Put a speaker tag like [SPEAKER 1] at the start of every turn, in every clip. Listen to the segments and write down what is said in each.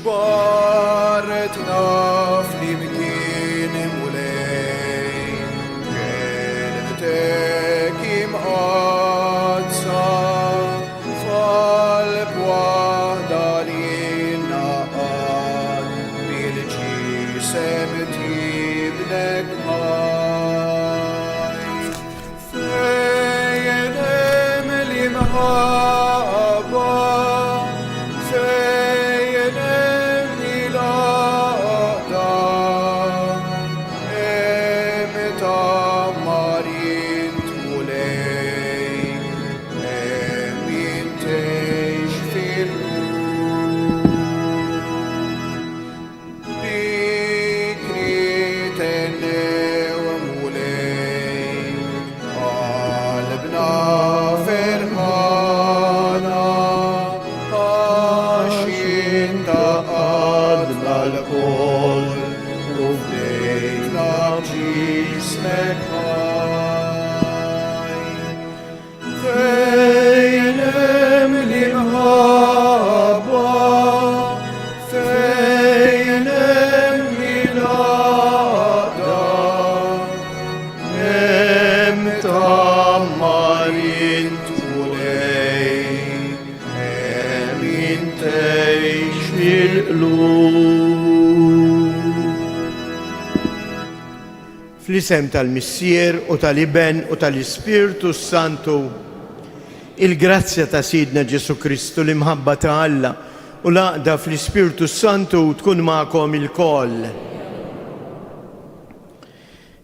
[SPEAKER 1] Ġbartna flimkien Mulej, kelmtek imqaddsa, f'qalb waħda li naqgħad bil-ġisem t'Ibnek ħaj. Fejn hemm l-imħabba, fejn hemm il-għaqda, hemm tgħammar int Mulej, hemm int tgħix fil-qlub. Bikri tennew Mulej, qalbna ferħana, għax int għaqadna lkoll u fdejtna b'ġismek ħaj. Fejn hemm l-imħabba, fejn hemm il-għaqda, hemm tgħammar int Mulej, hemm int tgħix fil-qlub.
[SPEAKER 2] Fl-isem tal-Missier u tal-Iben u tal-Ispirtu s-Santu, il-grazzja ta' Sidna Ġesù Kristu, l-imħabba ta' Alla u l-għaqda fl-Ispirtu s-Santu tkun magħkom ilkoll.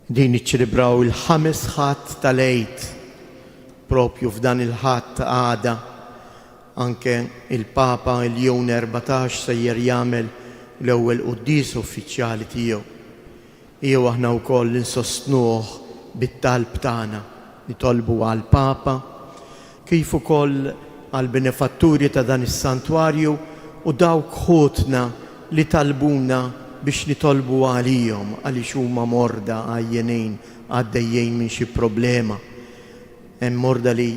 [SPEAKER 2] Din niċċelebraw il-ħames Ħadd tal-Għid, propju f'dan il-Ħadd għada anke il-Papa Ljun 14 sejjer jagħmel l-ewwel quddiesa uffiċjali tiegħu. Ejjew aħna wkoll insostnuh bit-talb tagħna, nitolbu għall-Papa, kif ukoll għall-benefatturi ta' dan is-Santwarju u dawk ħutna li talbuna biex nitolbu għalihom għaliex huma morda, għajjenin, għaddejjin minn xi problema. Hemm morda li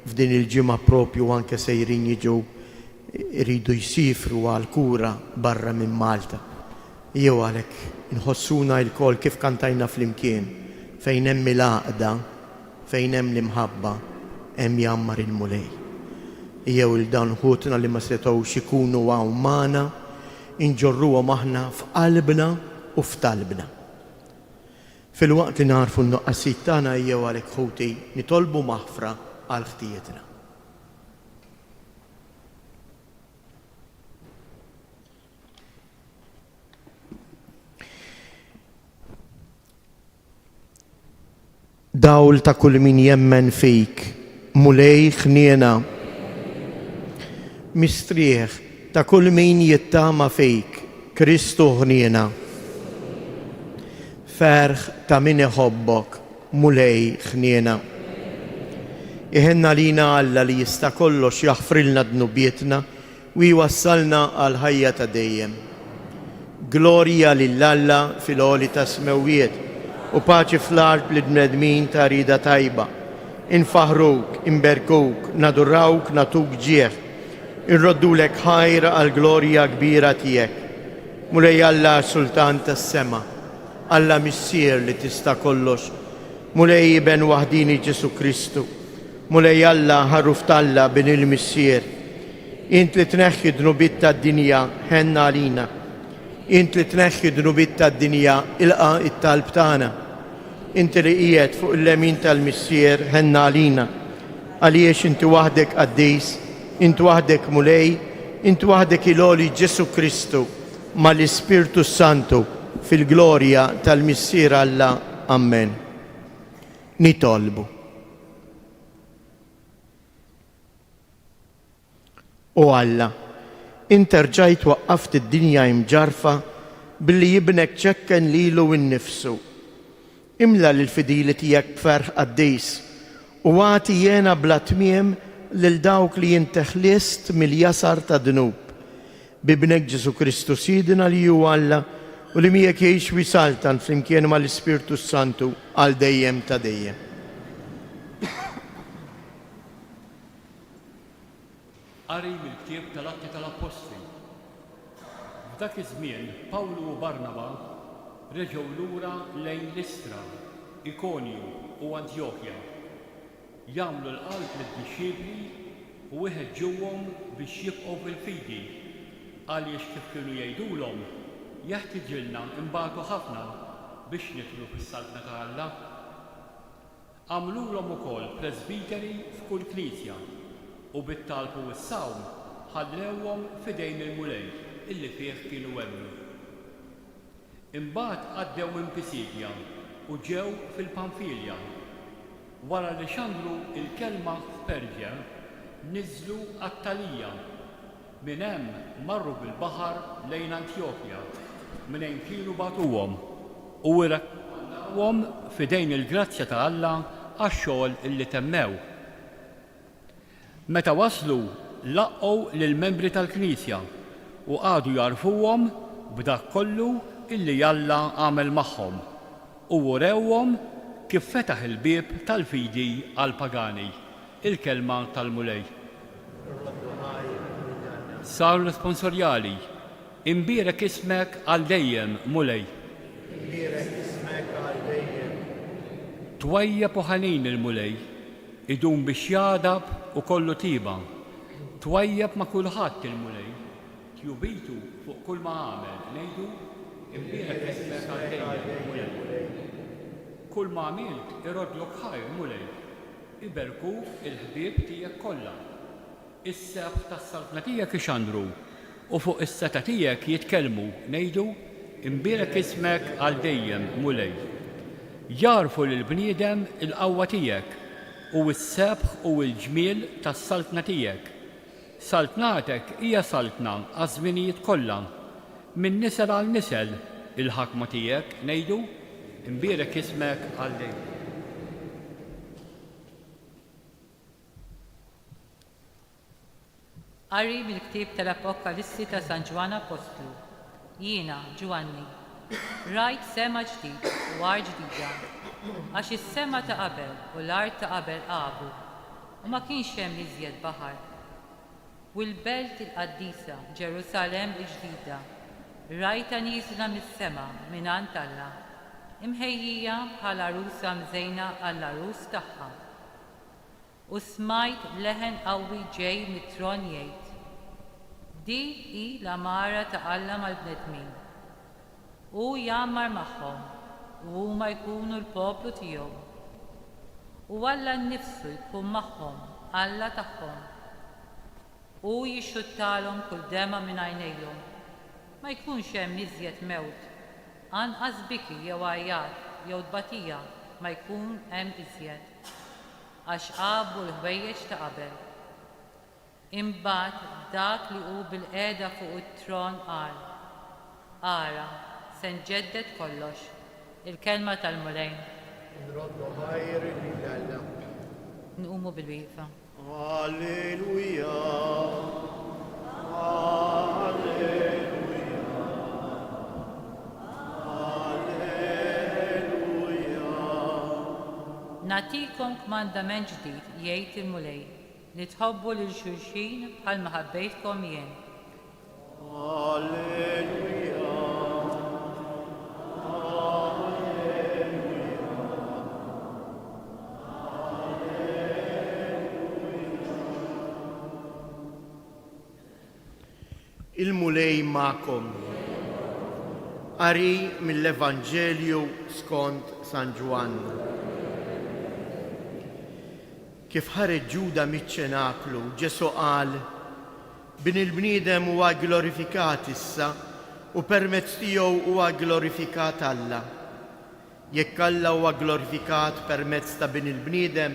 [SPEAKER 2] f'din il-ġimgħa propju anke sejrin jiġu jridu jsiefru għall-kura barra minn Malta. Jew għalhekk inħossuna ilkoll kif kantajna flimkien, fejn hemm il-għaqda, fejn hemm l-imħabba, hemm jgħammar il-Mulej. Jew 'il dawn ħutna li ma setgħux ikunu hawn magħna, inġorruhom aħna f'qalbna u f'talbna. Filwaqt li nagħrfu n-nuqqasijiet tagħna ejjew għalhekk ħuti nitolbu maħfra għal ħtijietna. Dawl ta' kull min jemmen fik, Mulej ħniena. Mistrieħ ta' kull min jittama fik, Kristu ħniena. Ferħ ta' min iħobbok, Mulej ħniena. Iħenn għalina Alla li jista' kollox jaħfrilna dnubietna U jwassalna għall-ħajja ta' dejjem. Glorja lil Alla fil-għoli tas-smewwiet, u paċi fl-art lill-bnedmin ta' rieda tajba. Infaħħruk, inberkuk, nadurawk, nagħtuk ġieħ. Inroddulek ħajr għall-glorja kbira tiegħek. Mulej Alla Sultan tas-sema, Alla Missier li tista' kollox, Mulej Iben waħdieni Ġesù Kristu, Mulej Alla, Ħaruf t'Alla, Bin il-Missier, int li tneħħi d-dnubiet tad-dinja, ħenn għalina. Int li tneħħi d-dnubiet tad-dinja, ilqa' t-talb tagħna. Inti li qiegħed fuq il-lemin tal-Missier, ħenn għalina. Għaliex inti waħdek qaddis, int waħdek Mulej, int waħdek il-għoli Ġesù Kristu, mal-Ispirtu s-Santu, fil-glorja tal-Missier Alla. Ammen. Nitolbu. O Alla, int erġajt waqqaft id-dinja imġarrfa billi Ibnek ċekken lilu nnifsu. Imla lill-fidili tiegħek b'ferħ qaddis, u agħti hena bla tmiem lil dawk li int ħlist mill-jasar tad-dnub. B'Ibnek Ġesù Kristu Sidna li hu Alla u li miegħek jgħix u jsaltan flimkien mal-Ispirtu s-Santu għal dejjem ta' dejjem.
[SPEAKER 3] Qari mill-Ktieb tal-Atti tal-Appostli. F'dak iż-żmien Pawlu u Barnaba reġgħu lura lejn Listra, Ikonju u Antjokja, jagħmlu l-qalb lid-dixxipli u iħeġġuhom biex jibqgħu fil-fidi, għaliex kif kienu jgħidulhom, jeħtiġilna nbatu ħafna biex nidħlu fis-Saltna ta' Alla. Għamlulhom ukoll presbiteri f'kull knisja, u bit-talb u s-sawm ħallewhom f'idejn il-Mulej illi fih kienu emmnu. Imbagħad għaddew minn Pisidja u ġew fil-Pamfilja. Wara li xandru l-kelma f'Perge, niżlu Attalija. Minn hemm marru bil-baħar lejn Antjokja, mnejn kienu bagħtuhom, u irrakkomandawhom f'idejn il-grazzja ta' Alla għax-xogħol illi temmew. Meta waslu, laqgħu lill-membri tal-knisja u qagħdu jgħarrfuhom b'dak kollu illi Alla għamel magħhom, u urewhom kif fetaħ il-bieb tal-fidi għall-pagani. Il-Kelma tal-Mulej. Salm responsorjali, Imbierek ismek għal dejjem, Mulej.
[SPEAKER 1] Imbierek ismek għal dejjem.
[SPEAKER 3] Twajjeb u ħanin il-Mulej, idum biex jagħdab u kollu tieba. Twajjeb ma' kulħadd il-Mulej, tjubitu fuq kulma għamel, ngħidu, Imbierek ismek għal dejjem, Mulej. Kulma għamilt iroddlok ħajr, Mulej. Iberkuk il-ħbieb tiegħek kollha. Is-sebħ tas-saltna tiegħek ixandru, u fuq is-setgħa tiegħek jitkellmu, ngħidu, Imbierek ismek għal dejjem, Mulej. Jagħrfu lill-bniedem il-qawwa tiegħek, u s-sebħ u l-ġmiel tas-saltna tiegħek. Saltnatek hija saltna għaż-żminijiet kollha, minn nisel għal nisel il-ħakma tiegħek, ngħidu, Imbierek ismek għal dejjem.
[SPEAKER 4] Qari mill-ktieb tal-Apokalissi ta' San Ġwann Appostlu. Jiena, Ġwanni, rajt sema ġdid u art ġdida, għax is-sema ta' qabel u l-art ta' qabel għabu, u ma kienx hemm iżjed baħar. U l-belt il-qaddisa, Ġerusalemm il-ġdida, rajtha nieżla mis-sema mingħand Alla, imħejjija bħal għarusa mżejna għall-għarus tagħha. U smajt leħen qawwi ġej mit-tron jgħid, Din hi l-għamara ta' Alla mal-bnedmin. Hu jgħammar magħhom, u huma jkunu l-poplu tiegħu. U Alla nnifsu jkun magħhom, Alla tagħhom. Hu jixxuttalhom kull demgħa minn għajnejhom. Ma jkunx hemm iżjed mewt, anqas biki jew għajjat jew tbatija ma jkun hemm iżjed, għax għabu l-ħwejjeġ ta' qabel. Imbagħad dak li hu bilqiegħda fuq it-tron qal, Ara, se nġedded kollox. Il-kelma tal-Mulej.
[SPEAKER 1] Inroddu ħajr lil Alla.
[SPEAKER 4] Nqumu bilwieqfa.
[SPEAKER 1] Alleluja, Alleluja, Alleluja.
[SPEAKER 4] Nagħtikom kmandament ġdid, jgħid il-Mulej, Li tħobbu lil xulxin bħalma ħabbejtkom jien.
[SPEAKER 1] Alleluja, Alleluja, Alleluja.
[SPEAKER 2] Il-Mulej magħkom. Qari mill-Evanġelju skont San Ġwann. Kif ħareġ Ġuda miċ-ċenaklu, Ġesù qal, Bin il-bniedem huwa gglorifikat issa, u permezz tiegħu huwa gglorifikat Alla. Jekk Alla huwa gglorifikat permezz ta' Bin il-bniedem,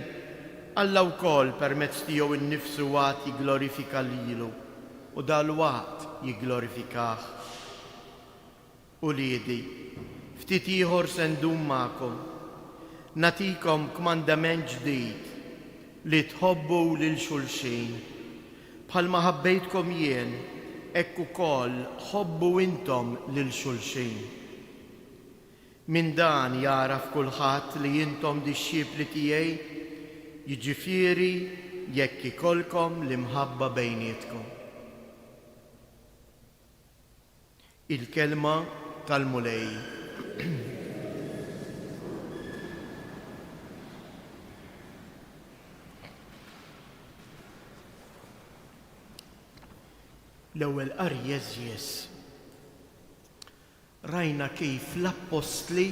[SPEAKER 2] Alla wkoll permezz tiegħu nnifsu għad jigglorifika lilu, u dalwaqt jigglorifikah. Uliedi, ftit ieħor se ndum magħkom. Nagħtikom kmandament ġdid, li tħobbu lil xulxin. Bħalma ħabbejtkom jien, hekk ukoll ħobbu intom lil xulxin. Minn dan jagħraf kulħadd li intom dixxipli tiegħi, jiġifieri jekk ikollkom l-imħabba bejnietkom. Il-Kelma tal-Mulej. L-ewwel qari għeżież. Rajna kif l-appostli,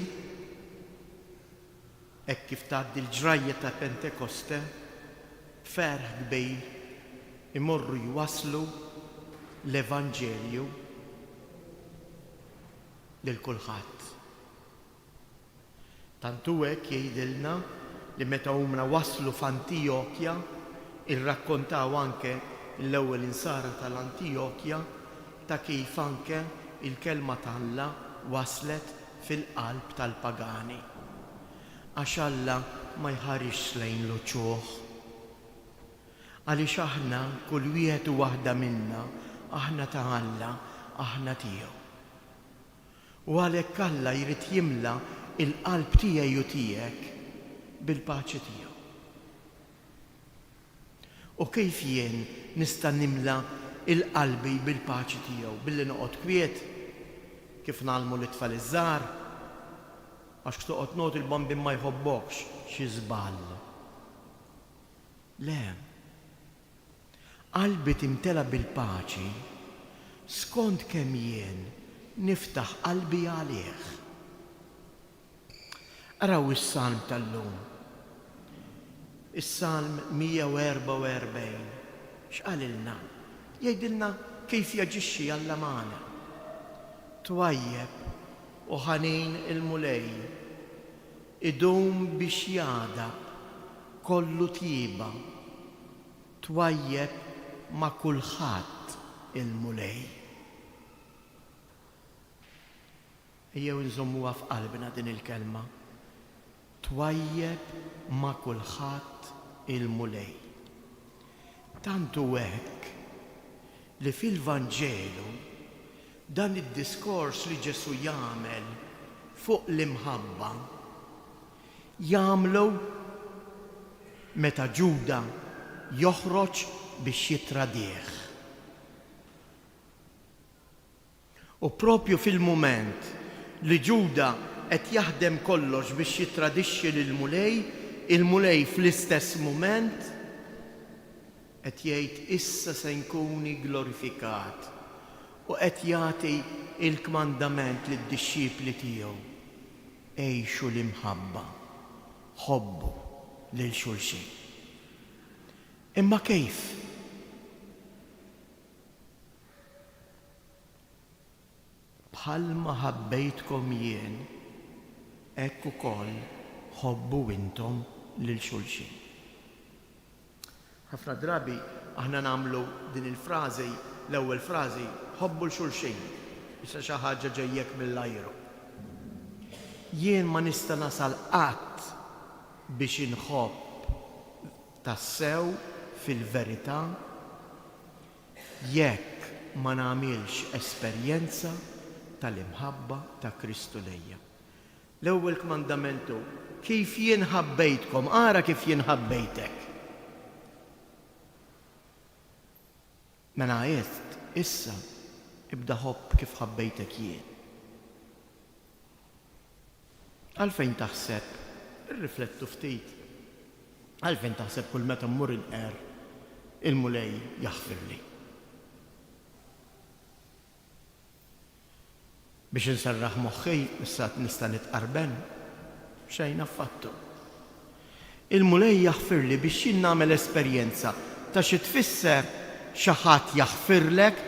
[SPEAKER 2] hekk kif tgħaddi l-ġrajja ta' Pentekoste, b'ferħ kbir imorru jwasslu l-evanġelju lil kulħadd. Tant hu hekk jgħidilna li meta huma waslu f'Antijokja, irrakkontaw anke l-ewwel insara tal-Antijokja ta' kif anke l-kelma t'Alla waslet fil-qalb tal-pagani. Għax Alla ma jħarisx lejn l-uċuħ. Għaliex aħna, kull wieħed u waħda minna, aħna ta' Alla, aħna tiegħu. U għalhekk Alla jrid jimla l-qalb tiegħi u tiegħek bil-paċi tiegħu. U kif jien nista' nimla l-qalbi bil-paċi tiegħu? Billi noqgħod kwiet, kif ngħallmu lit-tfal iż-żgħar? Għax toqgħod noti l-bambin ma jħobbokx, xi żball. Le. Qalbi timtela bil-paċi skont kemm jien niftaħ qalbi għalih. Araw is-salm tal-lum. Is-Salm 144. X'qalilna? Jgħidilna kif jaġixxi Alla magħna. Twajjeb u ħanin il-Mulej, idum biex jagħdab, kollu tjieba. Twajjeb ma' kulħadd il-Mulej. Ejjew inżommuha f'qalbna din il-kelma, Twajjeb ma' kulħadd il-Mulej. Tant hu hekk li fil-Vanġelu dan id-diskors li Ġesù jagħmel fuq l-imħabba jagħmlu meta Ġuda joħroġ biex jittradih. U proprju fil-mument li Ġuda qed jaħdem kollox biex jittradixxi lill-Mulej, il-Mulej fl-istess mument qed jgħid issa se nkun igglorifikat u qed jagħti l-kmandament lid-dixxipli tiegħu, Għixu l-imħabba, ħobbu lil xulxin. Imma kif? Bħalma ħabbejtkom jien, hekk ukoll ħobbu intom lil xulxin. Ħafna drabi aħna nagħmlu din il-frażi, l-ewwel frażi, ħobbu 'l xulxin, issa xi ħaġa ġejjek mill-ajru. Jien ma nista' nasal qatt biex inħobb tassew fil-verità jekk ma nagħmilx esperjenza tal-imħabba ta' Kristu lejja. L-ewwel kmandament hu, Kif jien ħabbejtkom, ara kif jien ħabbejtek. Mela għedt, issa ibda ħobb kif ħabbejtek jien. Għalfejn taħseb, irriflettu ftit, għalfejn taħseb kull meta mmur inqerr il-Mulej jaħfirli? Biex inserraħ moħħi, issa nista' nitqarben? Xejn affattu. Il-Mulej jaħfirli biex jien nagħmel esperjenza ta' xi tfisser xi ħadd jaħfirlek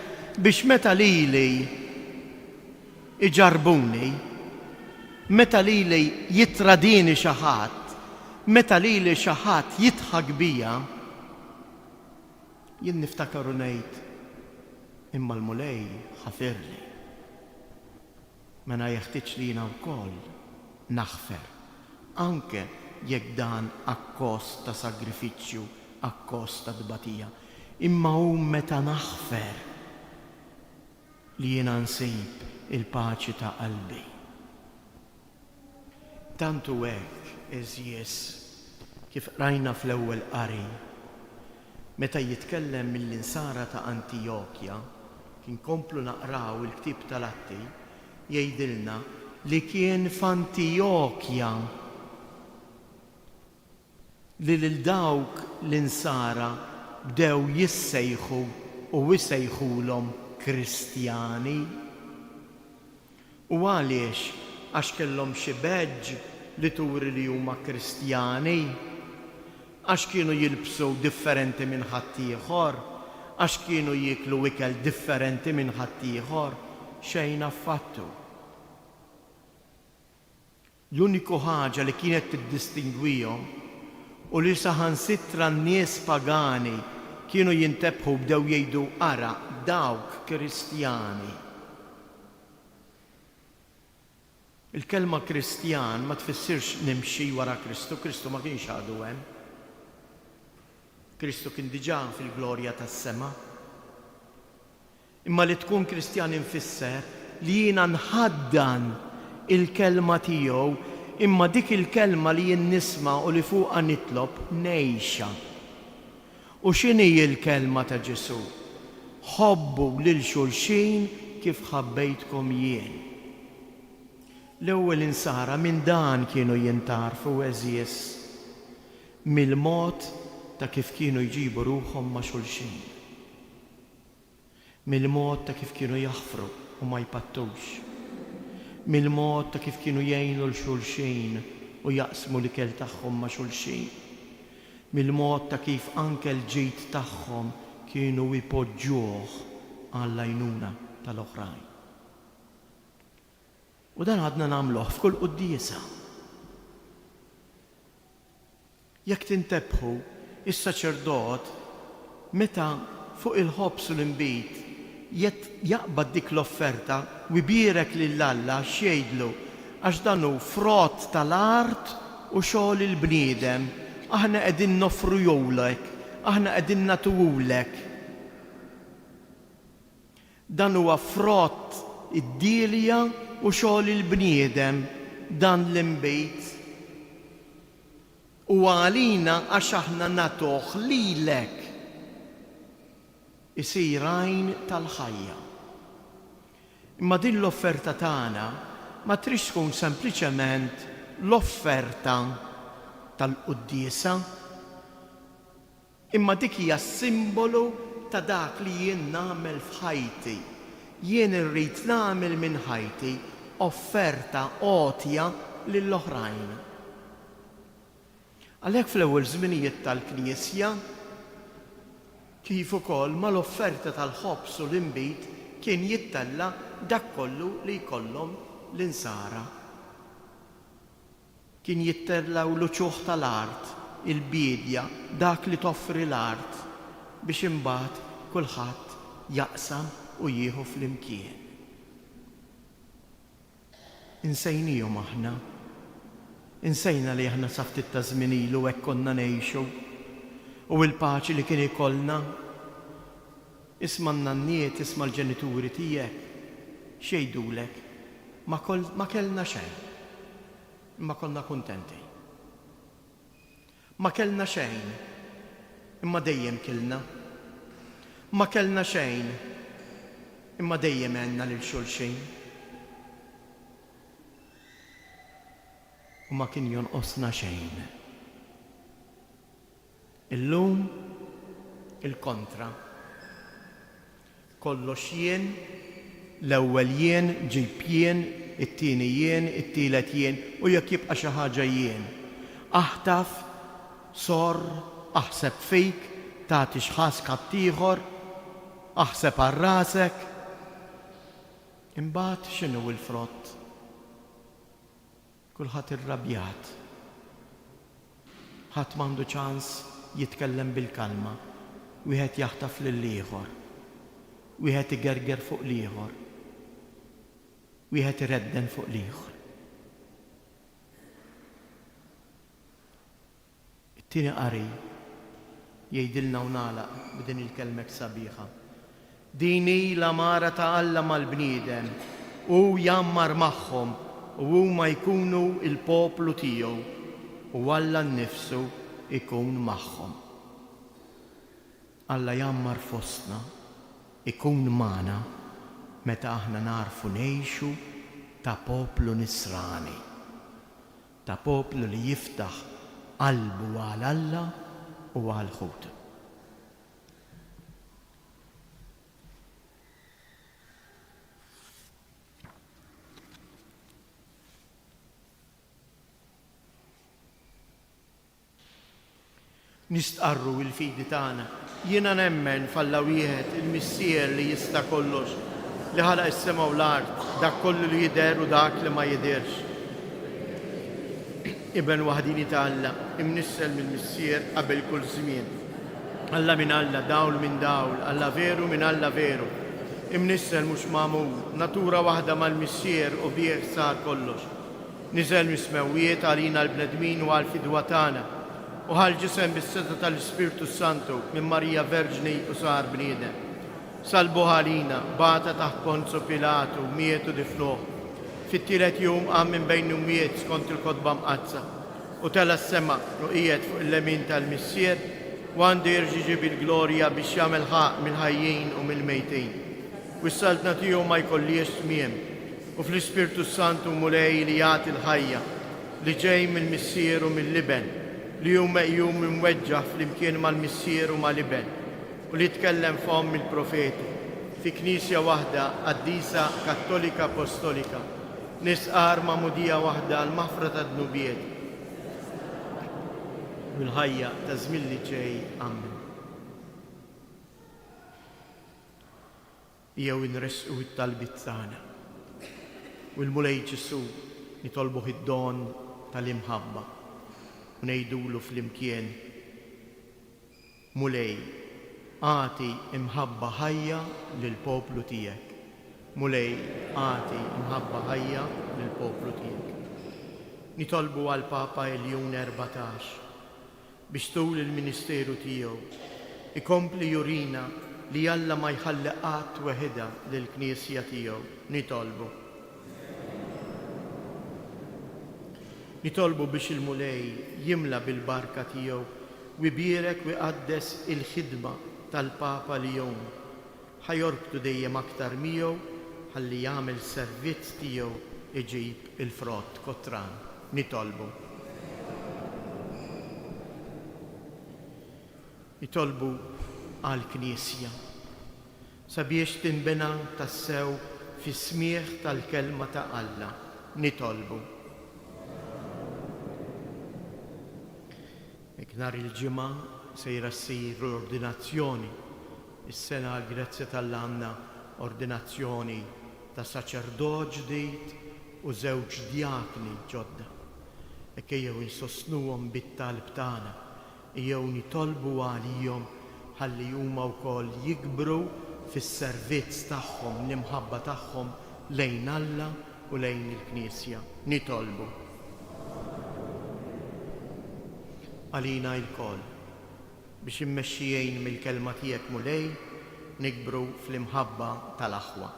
[SPEAKER 2] biex meta lili iġarrbuni, meta lili jittradini xi ħadd, meta lili xi ħadd jidħak bija, jien niftakar u ngħid, Imma l-Mulej ħafirli. Mela jeħtieġ li jiena wkoll naħfer, anke jekk dan akkost ta' sagrifiċċju, akkost ta' tbatija. Imma hu meta naħfer li jiena nsib il-paċi ta' qalbi. Tant hu hekk, għeżież, kif qrajna fl-ewwel qari, meta jitkellem mill-insara ta' Antijokja. Kif inkomplu naqraw il-ktieb tal-Atti, jgħidilna li kien f'Antijokja li lil dawk l-Insara bdew jissejħu u jsejħulhom Kristjani. U għaliex? Għax kellhom xi badge li turi li huma Kristjani? Għax kienu jilbsu differenti minn ħaddieħor? Għax kienu jieklu ikel differenti minn ħaddieħor? Xejn affattu. L-uniku ħaġa li kienet tiddistingwihom, u li saħansitra n-nies pagani kienu jintebħu u bdew jgħidu, Ara, dawk Kristjani. Il-kelma Kristjan ma tfissirx nimxi wara Kristu, Kristu ma kienx għadu hemm. Kristu kien diġà fil-glorja tas-sema. Imma li tkun Kristjan infisser li jiena nħaddan il-Kelma tiegħu, imma dik il-Kelma li jien nisma' u li fuqha nitlob, ngħixha. U x'inhi l-Kelma ta' Ġesù? Ħobbu lil xulxin kif ħabbejtkom jien. L-ewwel Insara minn dan kienu jintgħarfu, għeżież, mill-mod ta' kif kienu jġibu ruħhom ma' xulxin. Mill-mod ta' kif kienu jaħfru u ma jpattux. Mill-mod ta' kif kienu jgħinu 'l xulxin u jaqsmu l-ikel tagħhom ma' xulxin. Mill-mod ta' kif anke l-ġid tagħhom kienu jpoġġuh għall-għajnuna tal-oħrajn. U dan għadna nagħmluh f'kull quddiesa. Jekk tintebħu, is-saċerdot, meta fuq il-ħobż u l-inbid jaqbad dik l-offerta u jbierek lil Alla, x'jgħidlu? Għax dan hu frott tal-art u xogħol il-bniedem, aħna qegħdin noffruhulek, aħna qegħdin nagħtuhulek. Dan huwa frott id-dielja u xogħol il-bniedem, dan l-inbid. Huwa għalina għax aħna nagħtuh lilek. Isir għajn tal-ħajja. Imma din l-offerta tagħna ma tridx tkun sempliċement l-offerta tal-quddiesa. Imma dik hija simbolu ta' dak li jien nagħmel f'ħajti. Jien irrid nagħmel minn ħajti offerta għotja lill-oħrajn. Għalhekk fl-ewwel żminijiet tal-Knisja, kif ukoll mal-offerta tal-ħobż u l-inbid kien jittella' dak kollu li jkollhom l-Insara. Kien jittellgħu l-uċuħ tal-art, il-biedja, dak li toffri l-art, biex imbagħad kulħadd jaqsam u jieħu flimkien. Insejniehom aħna. Insejna li aħna sa ftit ta' żmien ilu hekk konna ngħixu. U l-paċi li kien ikollna. Isma' n-nanniet, isma' l-ġenituri tiegħek. X'jgħidulek? Ma ma kellna xejn. Imma konna kuntenti. Ma kellna xejn. Imma dejjem kilna. Ma kellna xejn. Imma dejjem għenna lil xulxin. U ma kien jonqosna xejn. Illum il-kontra. Kollox jien, l-ewwel jien, ġib jien, it-tieni jien, it-tielet jien u jekk jibqa' xi ħaġa jien. Aħtaf, sorr, aħseb fik, tagħti x'ħask ħaddieħor, aħseb għal rasek. Imbagħad x'inhu l-frott? Kulħadd irrabjat. Ħadd m'għandu ċans jitkellem bil-kalma. Wieħed jaħtaf lill-ieħor. Wieħed igerger fuq l-ieħor. Wieħed iredden fuq l-ieħor. It-tieni qari jgħidilna u nagħlaq b'din il-kelma hekk sabiħa, Din hi l-għamara ta' Alla mal-bniedem, hu jgħammar magħhom u huma jkunu l-poplu tiegħu u Alla nnifsu jkun magħhom. Alla jgħammar fostna. ikun magħna meta aħna nagħrfu ngħixu ta' poplu Nisrani, ta' poplu li jiftaħ qalbu għal Alla u għal ħutu. Nistqarru l-fidi tagħna. Jiena nemmen f'Alla wieħed, il-Missier li jista' kollox, li ħalaq is-sema u l-art, dak kollu li jidher u dak li ma jidhirx. Iben waħdieni ta' Alla, imnissel mill-Missier qabel kull żmien. Alla minn Alla, dawl minn dawl, Alla veru minn Alla veru. Imnissel mhux magħmul, natura waħda mal-Missier u bih sar kollox. Niżel mis-smewwiet għalina l-bnedmin u għall-fidwa tagħna, u ħa l-ġisem bis-setgħa tal-Ispirtu s-Santu minn Marija Verġni u sar bniedem. Sallbuh għalina, bata taħt Ponzu Pilatu, miet u difnuh. Fit-tielet jum qam minn bejn l-imwiet skont il-Kotba Mqaddsa, u tela' s-sema u qiegħed fuq il-lemin tal-Missier, u għandu jerġa' jiġi bil-glorja biex jagħmel ħaqq mill-ħajjin u mill-mejtin. U s-saltna tiegħu ma jkollhiex tmiem. U fl-Ispirtu s-Santu Mulej li jagħti l-ħajja, li ġej mill-Missier u mill-Iben, li hu meqjum imweġġaħ flimkien mal-Missier u mal-Iben, u li tkellem fomm il-profeti, fi Knisja waħda, qaddisa, kattolika, apostolika, nistqarr magħmudija waħda għall-maħfra tad-dnubiet u l-ħajja taż-żmien li ġej. Ammen. Ejjew inressqu t-talbiet tagħna. U l-Mulej Ġesù nitolbuh id-don tal-imħabba u ngħidulu flimkien, Mulej, agħti imħabba ħajja lill-poplu tiegħek. Mulej, agħti imħabba ħajja lill-poplu tiegħek. Nitolbu għall-Papa Iljun 14. biex tul il-ministeru tiegħu jkompli jurina li Alla ma jħalli qatt weħidha lill-Knisja tiegħu. Nitolbu. Nitolbu biex il-Mulej jimla bil-barka tiegħu u jbierek u jqaddes il-ħidma tal-Papa Ljun ħa jorbtu dejjem aktar miegħu ħalli jagħmel servizz tiegħu iġib il-frott kotran. Nitolbu. Nitolbu għall-Knisja sabiex tinbena tassew fis-smigħ tal-Kelma ta' Alla. Nitolbu. Hekk nhar il-Ġimgħa sejra ssir l-ordinazzjoni. Is-sena għall-grazzja t'Alla għandna ordinazzjoni ta' saċerdot ġdid u żewġ djakni ġodda. Hekk ejjew insostnuhom bit-talb tagħna, ejjew nitolbu għalihom ħalli huma wkoll jikbru fis-servizz tagħhom, l-imħabba tagħhom lejn Alla u lejn il-Knisja. Nitolbu. Għalina ilkoll, biex immexxijin mill-Kelma tiegħek Mulej, nikbru fl-imħabba tal-aħwa.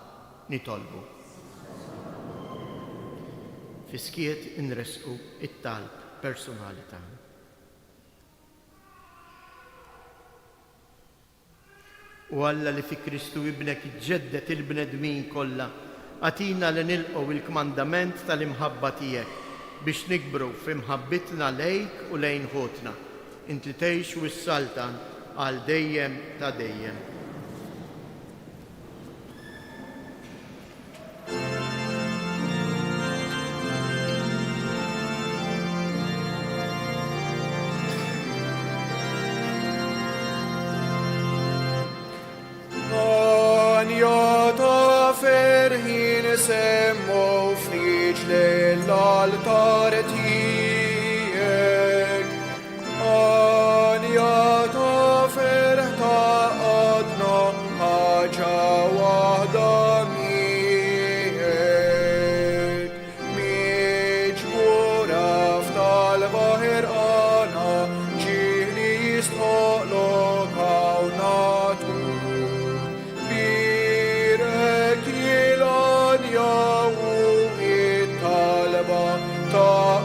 [SPEAKER 2] Nitolbu. Fis-skiet inressqu t-talb personali tagħna. O Alla li fi Kristu Ibnek ġġedded il-bnedmin kollha, agħtina li nilqgħu il-kmandament tal-imħabba tiegħek biex nikbru fi mħabbitna lejk u lejn ħutna, int li tgħix u ssaltan għal dejjem ta' dejjem.
[SPEAKER 5] Għanja ta' ferħin semmu f'riġlejn l-altar tiegħek. Għanja ta' ferħ ta' għadna ħaġa waħda miegħek. Miġbura f'talba ħerqana ġieħ li jistħoqlok hawn nagħtuk. Bierek il-għanja u it-talba ta'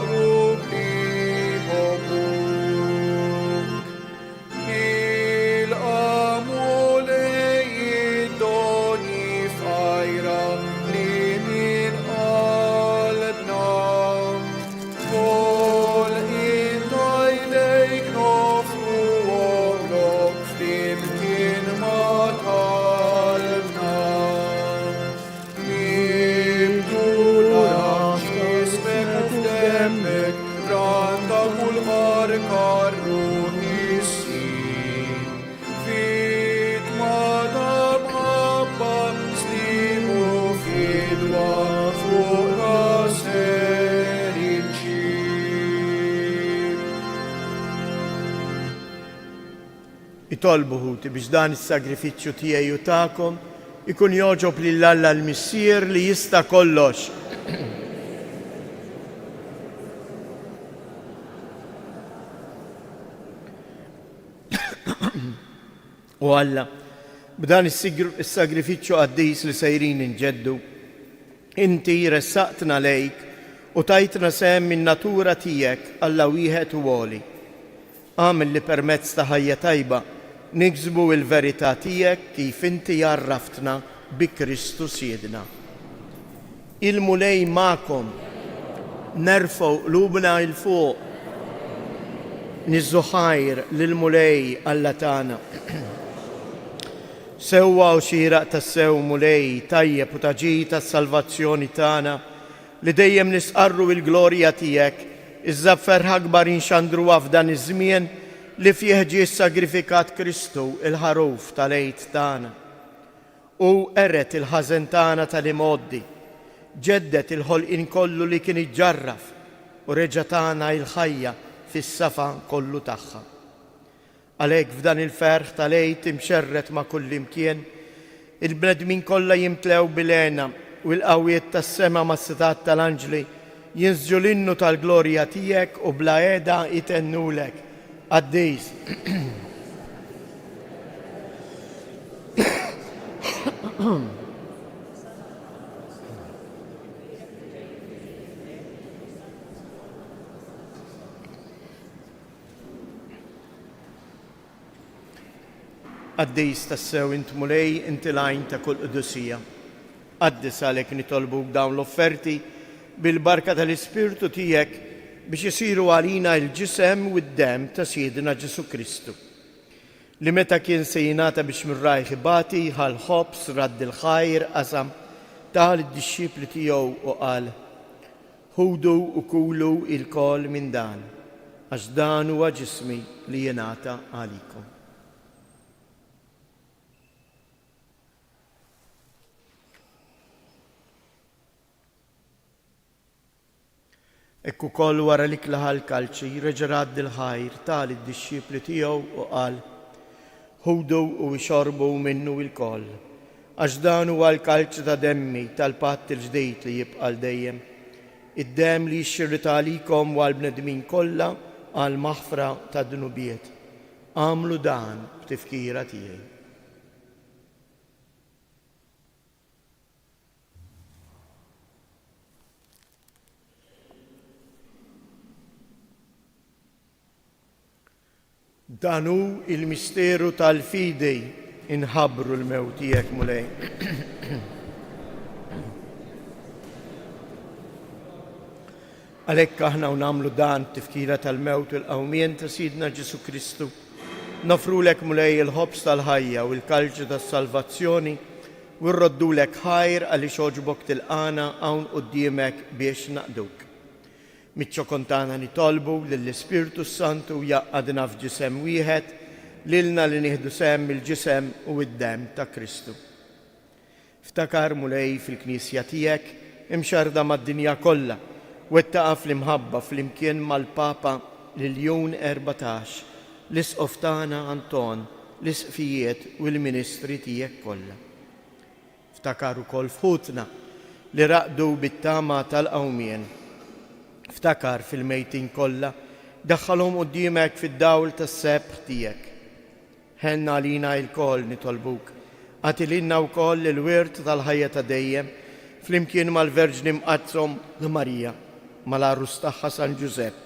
[SPEAKER 2] Itolbu, ħuti, biex dan is-sagrifiċċju tiegħi u tagħkom ikun jogħġob lil Alla l-Missier li jista' kollox. O Alla, b'dan is-sagrifiċċju qaddis li sejrin inġeddu, inti ressaqtna lejk u tajtna sehem min-natura tiegħek, Alla wieħed u għoli. Agħmel li permezz ta' ħajja tajba niksbu l-verità tiegħek kif inti għarraftna bi Kristu Sidna. Il-Mulej magħkom. Nerfgħu qlubna 'l fuq. Niżżu ħajr lill-Mulej Alla tagħna. Sewwa u xieraq tassew, Mulej, tajjeb u ta' ġid għas-salvazzjoni tagħna, li dejjem nistqarru l-glorja tiegħek, iżda b'ferħ akbar inxandruha f'dan iż-żmien li fih ġie ssagrifikat Kristu, il-Ħaruf tal-Għid tagħna. Hu qered il-ħażen tagħna tal-imgħoddi, ġedded il-ħolqien kollu li kien iġġarraf u reġa' tana l-ħajja fis-safa kollu tagħha. Għalhekk f'dan il-ferħ tal-Għid imxerred ma' kullimkien, il-bnedmin kollha jimtlew bil-hena u l-qawwiet tas-sema mas-setgħat tal-anġli jinsġu l-innu tal-glorja tiegħek u bla heda jtennulek, Qaddis. Qaddis tassew int Mulej, inti l-għajn ta' kull qdusija. Qaddis għalhekk nitolbuk dawn l-offerti bil-barka tal-Ispirtu tiegħek biex isiru għalina l-ġisem u d-demm ta' Sidna Ġesù Kristu. Li meta kien se jingħata biex minn rajh ibati, ħa l-ħobż, radd il-ħajr, qasam, ta lid-dixxipli tiegħu u qal, Ħudu u kulu ilkoll minn dan, għax dan huwa ġismi li jingħata għalikom. Hekk ukoll wara l-ikla ħa l-kalċi, reġa' radd il-ħajr, ta lid-dixxipli tiegħu u qal, Ħudu u ixorbu minnu ilkoll, għax dan huwa l-kalċi ta' demmi tal-patt il-ġdid li jibqa' għal dejjem, id-demm li jixxirrid għalikom u għall-bnedmin kollha għall-maħfra tad-dnubiet. Agħmlu dan b'tifkira tiegħi. Dan hu l-misteru tal-fidi, inħabbru l-mewt tiegħek, Mulej. Għalhekk aħna u nagħmlu dan tifkira tal-mewt u l-qawmien ta' Sidna Ġesù Kristu, nofrulek Mulej il-ħobż tal-ħajja u l-kalċi tas-salvazzjoni u rroddulek ħajr għaliex għoġbok tilqagħna hawn quddiemek biex naqduk. Miċ-ċokon tagħna nitolbu lill-Ispirtu s-Santu jgħaqqadna f'ġisem wieħed, lilna li nieħdu sehem mill-ġisem u d-demm ta' Kristu. Ftakar, Mulej, fil-Knisja tiegħek, imxerrda mad-dinja kollha, wettaqha fl-imħabba flimkien mal-Papa Ljun 14, l-Isqof tagħna Anton, l-Isqfijiet u l-ministri tiegħek kollha. Ftakar ukoll f'ħutna li raqdu bit-tama tal-qawmien. Ftakar fil-mejtin kollha, daħħalhom quddiemek fid-dawl tas-sebħ tiegħek. Ħenn għalina ilkoll, nitolbuk. Agħti lilna wkoll il-wirt tal-ħajja ta' dejjem, flimkien mal-Verġni Mqaddsa Ommna Marija, mal-Għarus tagħha San Ġużepp,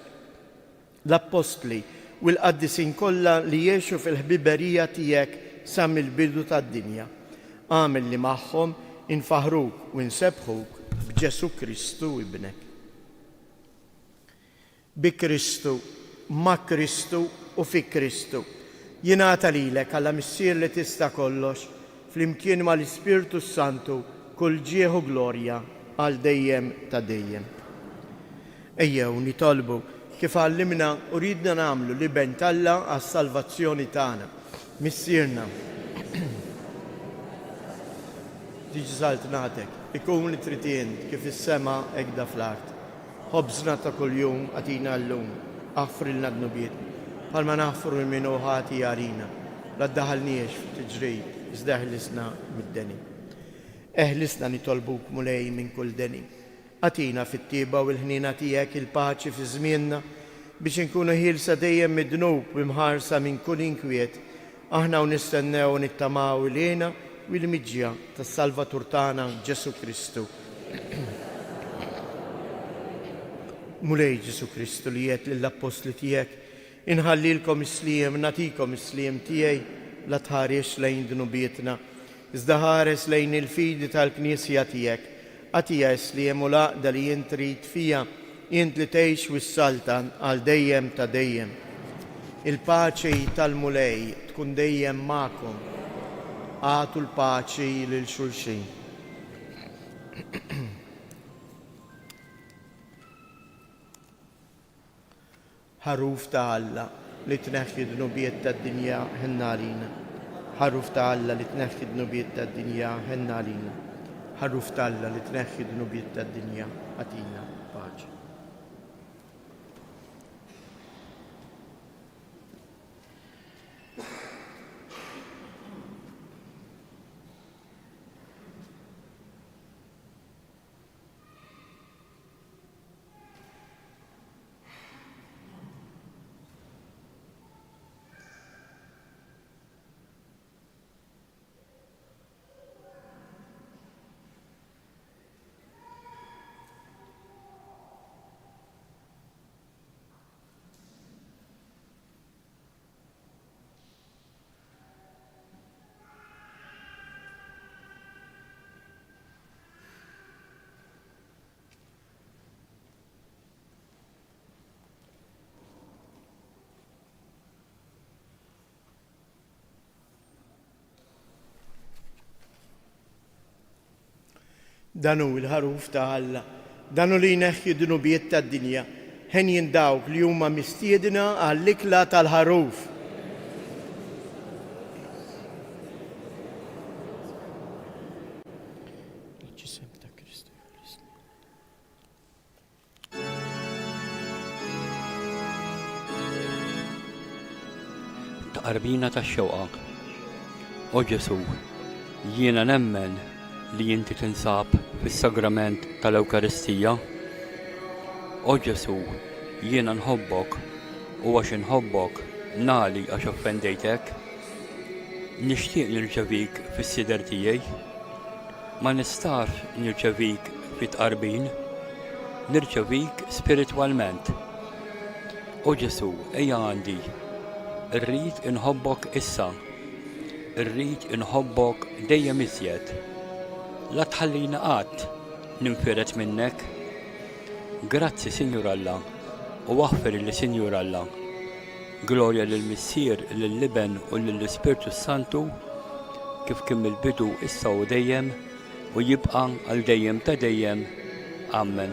[SPEAKER 2] l-Appostli u l-qaddisin kollha li għexu fil-ħbiberija tiegħek sa mill-bidu tad-dinja. Agħmel li magħhom infaħħruk u nsebbħuk b'Ġesù Kristu Ibnek. Bi Kristu, ma' Kristu u fi Kristu, jingħata lilek, Alla Missier li tista' kollox, flimkien mal-Ispirtu s-Santu, kull ġieħ u glorja għal dejjem ta' dejjem. Ejjew nitolbu kif għallimna u riedna nagħmlu l-Iben t'Alla għas-salvazzjoni tagħna. Missierna. Tiġi saltnatek, ikun li trid int kif fis-sema hekk da fl-art. Ħobżna ta' kuljum agħtina llum. Aħfrilna dnubietna, bħalma naħfru lil min hu ħati għalina. La ddaħħalniex f'tiġrib, iżda eħlisna mid-deni. Eħlisna nitolbuk, Mulej, minn kull deni. Agħtina fit-tjieba u l-ħniena tiegħek il-paċi fi żmienna, biex inkunu ħielsa dejjem mid-dnub u mħarsa minn kull inkwiet, aħna u nistennew u nittamaw il-hena u l-miġja tas-Salvatur tagħna Ġesù Kristu. Mulej Ġesù Kristu li għedt lill-appostli tiegħek, Inħallilkom is-sliem, nagħtikom is-sliem tiegħi, la tħarisx lejn dnubietna, iżda ħares lejn il-fidi tal-Knisja tiegħek. Agħtiha s-sliem u l-għaqda li int trid fiha, int li tgħix u ssaltan għal dejjem ta' dejjem. Il-paċi tal-Mulej tkun dejjem magħkom. Agħtu l-paċi lil xulxin. Ħaruf ta' Alla, li tneħħi d-dnubiet tad-dinja, ħenn għalina. Ħaruf ta' Alla, li tneħħi d-dnubiet tad-dinja, ħenn għalina. Ħaruf ta' Alla, li tneħħi d-dnubiet tad-dinja, agħtina paċi. Dan hu l-Ħaruf ta' Alla, dan hu li jneħħi d-dnubiet tad-dinja. Henjin dawk li huma mistiedna għall-ikla tal-Ħaruf. Il-ġisem ta' Kristu jeħlisni.
[SPEAKER 3] Tqarbina tax-xewqa. O Ġesù, jiena nemmen li inti tinsab fis-sagrament tal-Ewkaristija. O Ġesù, jiena nħobbok u għax inħobbok nagħli għax offendejtek. Nixtieq nirċevik fis-sider tiegħi. Ma nistax nirċevik fit-tqarbin, nirċevik spiritwalment. O Ġesù, ejja għandi. Irrid inħobbok issa. Irrid inħobbok dejjem iżjed. La tħallini qatt ninfired minnek. Grazzi, Sinjur Alla, u aħfirli, Sinjur Alla. Glorja lill-Missier, lill-Iben u lill-Ispirtu s-Santu, kif kien mill-bidu, issa u dejjem, u jibqa' għal dejjem ta' dejjem. Ammen.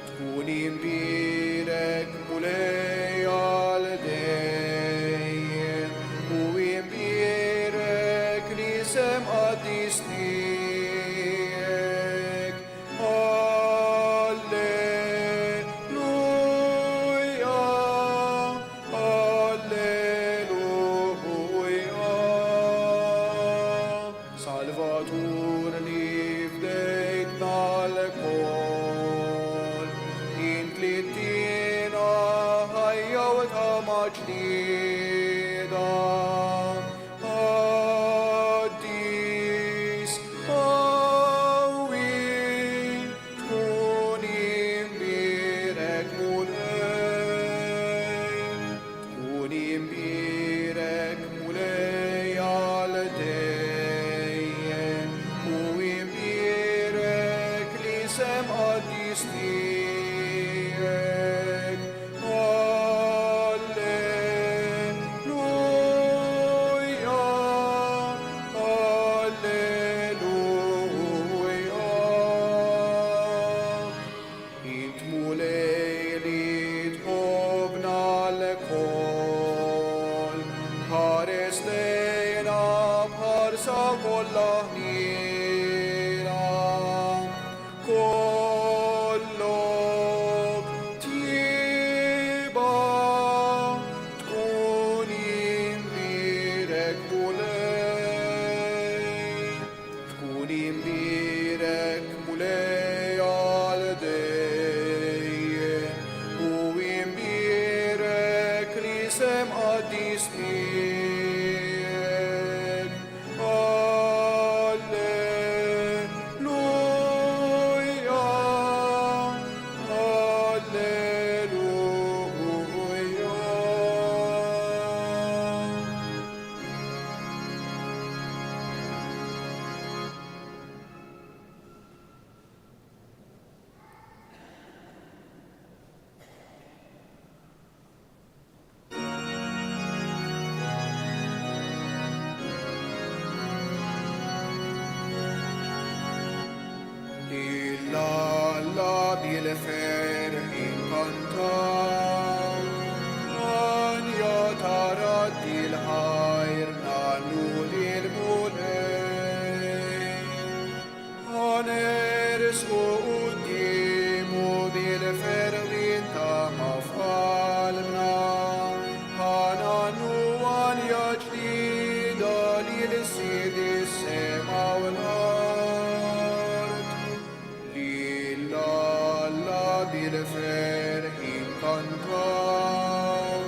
[SPEAKER 5] Tkun imbierek, Mulej, għal dejjem, u imbierek l-isem qaddis tiegħek. Alleluja, Alleluja. Salvatur li fdejtna lkoll, int li ttina ħajja u tama ġdida. Qaddis, qawwi, tkun imbierek Mulej, tkun imbierek Mulej għal dejjem, u imbierek l-isem qaddis tiegħek. Alleluja, Alleluja. Int Mulej li tħobbna lkoll, ħares lejna b'ħarsa kollha ħniena. Kollok tjieba tkun. bil-ferħ inkantaw. Għanja ta' radd il-ħajr nagħnu lill-Mulej. Ħa nersqu quddiemu bil-ferħ li ntama f'qalbna. Ħa nagħnu għanja ġdida lil Sid is-sema u l-art. Lil Alla bil-ferħ inkantaw.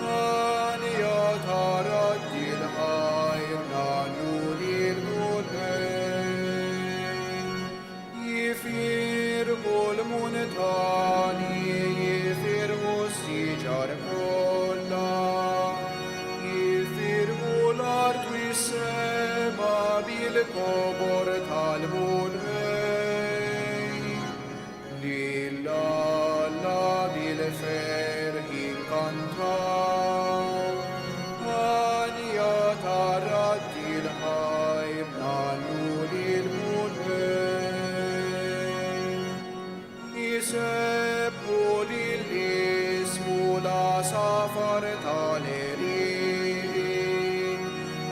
[SPEAKER 5] Għanja ta' radd il-ħajr nagħnu lill-Mulej. Jifirħu l-muntani, jifirħu s-siġar kollha, jifirħu l-art u s-sema bil-kobor tal-Mulej. Lil Alla bil-ferħ inkantaw. Għanja ta' radd il-ħajr nagħnu lill-Mulej. Isebbħu lil ismu l-għasafar tal-għelieqi,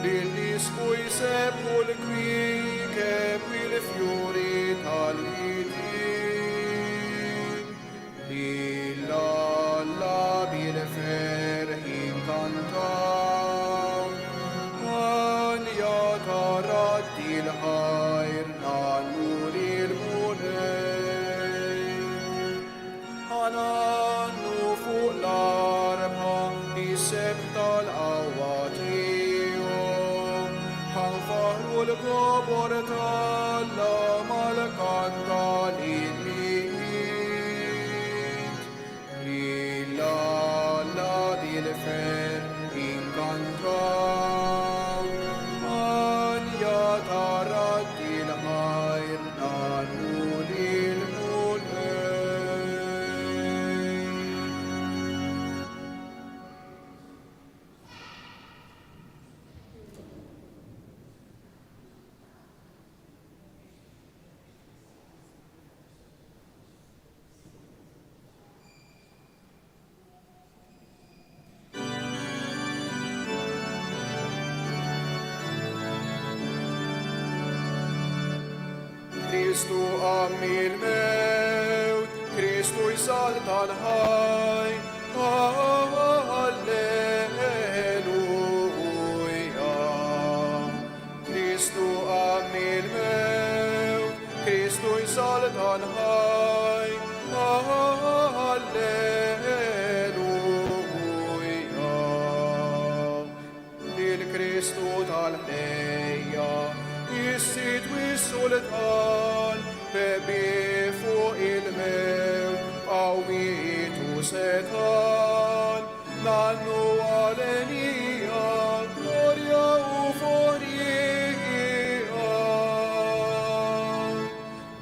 [SPEAKER 5] lil ismu jsebbħu l-kwiekeb u l-fjuri tal-widien. Lil Alla bil-ferħ inkantaw. Għanja ta' radd il-ħajr nagħnu lill-Mulej. Ħa ngħannu fuq l-arpa is-sebħ tal-qawwa tiegħu. Ħa nfaħħru l-kobor t'Alla mal-kant tal-innijiet. Lil Alla bil-ferħ inkantaw. Għanja ta' radd il-ħajr nagħnu lill-Mulej. Kristu qam mill-mewt, Kristu jsaltan ħaj. Alleluja. Kristu qam mill-mewt, Kristu jsaltan ħaj. Alleluja. Lil Kristu tal-ħlejjaq, is-Sid u s-Sultan, rebbieħ fuq il-mewt, qawwietu setgħan, ngħannu għalenija, glorja u forija.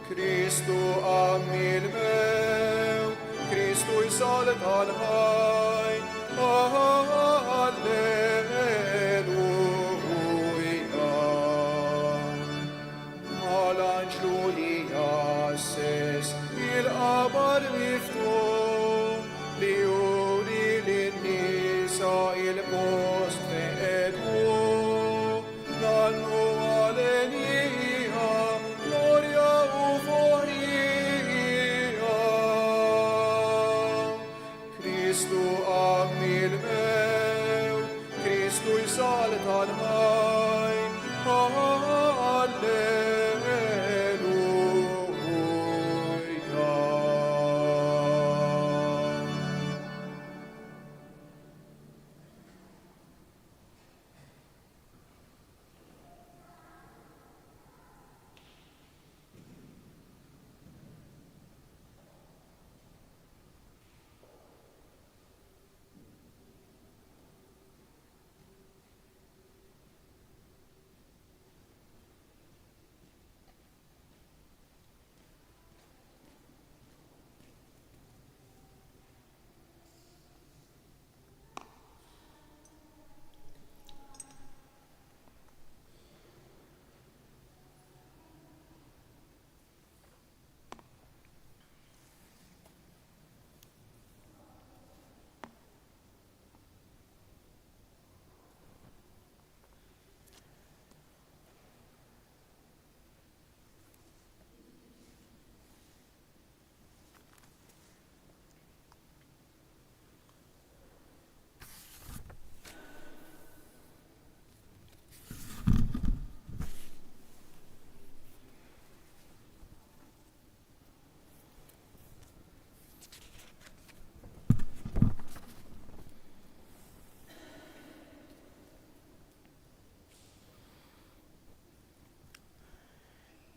[SPEAKER 5] Kristu qam mill-mewt, Kristu jsaltan ħaj. Alleluja. Mal-anġlu li jgħasses il-qabar miftuħ li juri lin-nisa il-post fejn qegħdu. Ngħannu għalenija, glorja u forija. Kristu qam mill-mewt, Kristu jsaltan ħaj. Alleluja.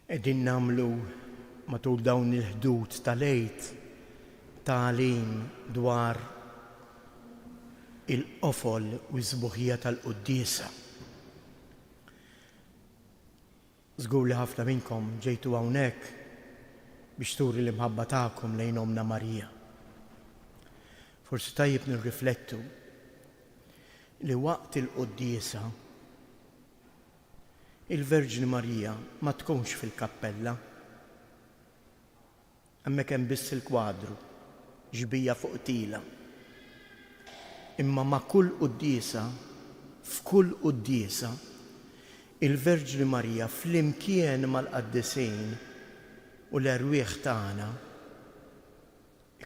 [SPEAKER 2] Qegħdin nagħmlu matul dawn il-Ħdud tal-Għid tagħlim dwar il-qofol u s-sbuħija tal-quddiesa. Żgur li ħafna minnkom ġejtu hawnhekk biex turi l-imħabba tagħkom lejn Ommna Marija. Forsi tajjeb nirriflettu li waqt il-quddiesa Il-Verġni Marija ma tkunx fil-kappella. Hemmhekk hemm biss il-kwadru, xbija fuq tila. Imma ma' kull quddiesa, f'kull quddiesa, il-Verġni Marija flimkien mal-qaddisin u l-erwieħ tagħna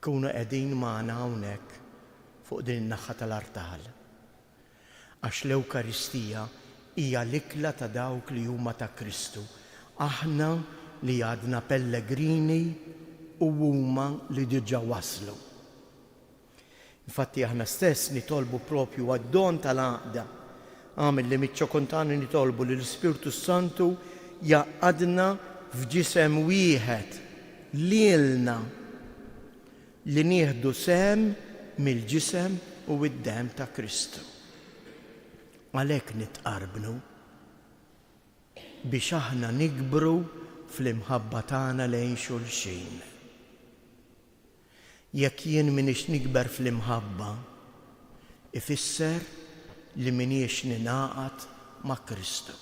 [SPEAKER 2] ikunu qegħdin magħna hawnhekk fuq din in-naħa tal-artal. Għax l-Ewkaristija hija l-ikla ta' dawk li huma ta' Kristu, aħna li għadna pellegrini u huma li diġà waslu. Infatti aħna stess nitolbu propju għad-don tal-għaqda. Agħmel li miċ-ċokon tagħna nitolbu li l-Ispirtu s-Santu jgħaqqadna f'ġisem wieħed lilna. Li nieħdu sehem mill-ġisem u d-demm ta' Kristu. Għalhekk nitqarbnu, biex aħna nikbru fl-imħabba tagħna lejn xulxin. Jekk jien m'iniex nikber fl-imħabba, ifisser li m'iniex ningħaqad ma' Kristu.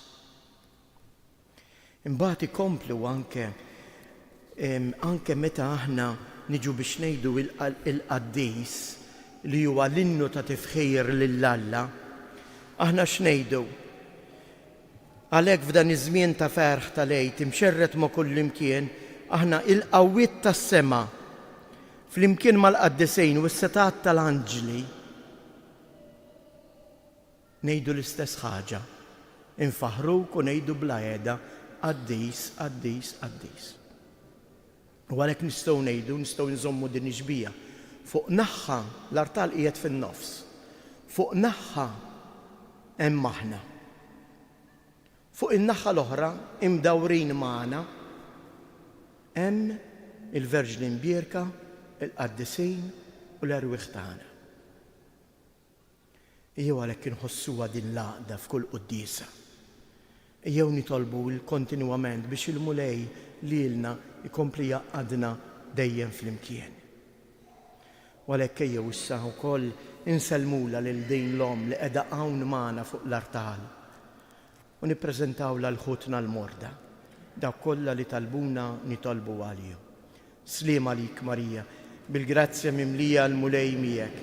[SPEAKER 2] Imbagħad ikomplu anke anke meta aħna niġu biex ngħidu il-qaddis li huwa l-innu ta' tifħir lil Alla, aħna x'ngħidu? Għalhekk f'dan iż-żmien ta' ferħ tal-Għid imxerred ma' kullimkien, aħna il-qawwiet tas-sema flimkien mal-qaddisin u s-setgħat tal-anġli, Ngħidu l-istess ħaġa. Infaħħruk u ngħidu bla heda, Qaddis, qaddis, qaddis. U għalhekk nistgħu ngħidu, nistgħu nżommu din ix-xbieha. Fuq naħha, l-artal qiegħed fin-nofs. Fuq naħha hemm aħna. Fuq in-naħha l-oħra, imdawrin magħna, hemm il-Verġni Mbierka, il-qaddisin u l-erwieħ tagħna. Ejjew għalhekk inħossuha din l-għaqda f'kull quddiesa. Ejjew nitolbu kontinwament biex il-Mulej lilna jkompli jgħaqqadna dejjem flimkien. U għalhekk ejjew issa wkoll insellmulha lil din l-Omm li qiegħda hawn magħna fuq l-artal u nippreżentawlha 'l ħutna l-morda, dawk kollha li talbuna nitolbu għalihom. Sliem għalik Marija, bil-grazzja mimlija l-Mulej miegħek,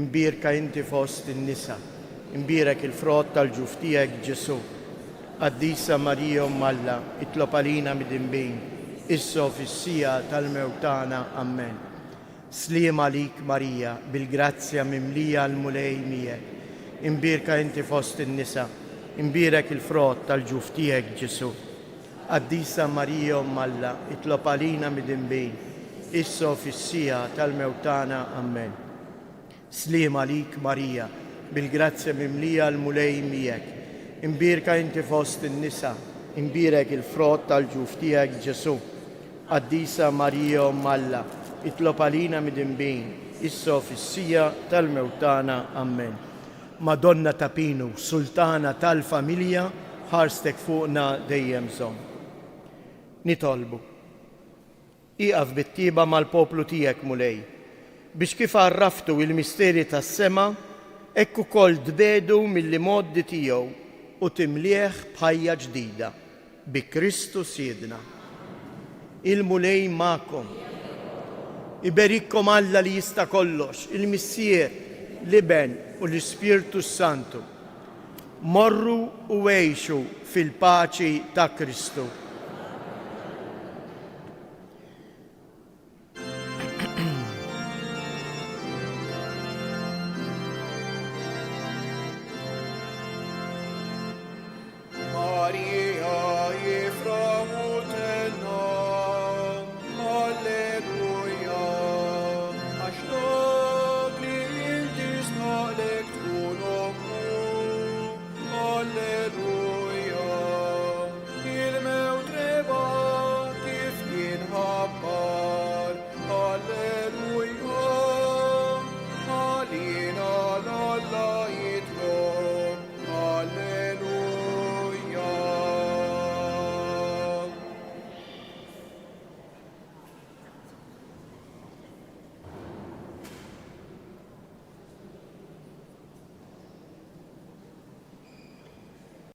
[SPEAKER 2] imbierka inti fost in-nisa, imbierek il-frott tal-ġuf tiegħek Ġesù. Qaddisa Marija Omm Alla, itlob għalina midinbin, issa u fis-siegħa tal-mewt tagħna. Ammen. Sliem għalik Marija, bil-grazzja mimlija l-Mulej miegħek, imbierka inti fost in-nisa, imbierek il-frott tal-ġuf tiegħek Ġesù. Qaddisa Marija Omm Alla, itlob għalina midinbin, issa u fis-siegħa tal-mewt tagħna. Ammen. Sliem għalik Marija, bil-grazzja mimlija l-Mulej miegħek. Imbierka inti fost in-nisa, imbierek il-frott tal-ġuf tiegħek Ġesù. Qaddisa Marija Omm Alla, itlob għalina midinbin, issa u fis-siegħa tal-mewt tagħna. Ammen. Madonna ta' Pinu, Sultana tal-familja, ħarstek fuqna dejjem żomm. Nitolbu. Ieqaf bit-tjieba mal-poplu tiegħek, Mulej, biex kif għarraftu il-misteri tas-sema, hekk ukoll tbiegħdu mill-imgħoddi tiegħu u timlieh b'ħajja ġdida. Bi Kristu Sidna. Il-Mulej magħkom. Iberikkom Alla li jista' kollox, il-Missier, l-Iben u l-Ispirtu s-Santu. Morru u għixu fil-paċi ta' Kristu.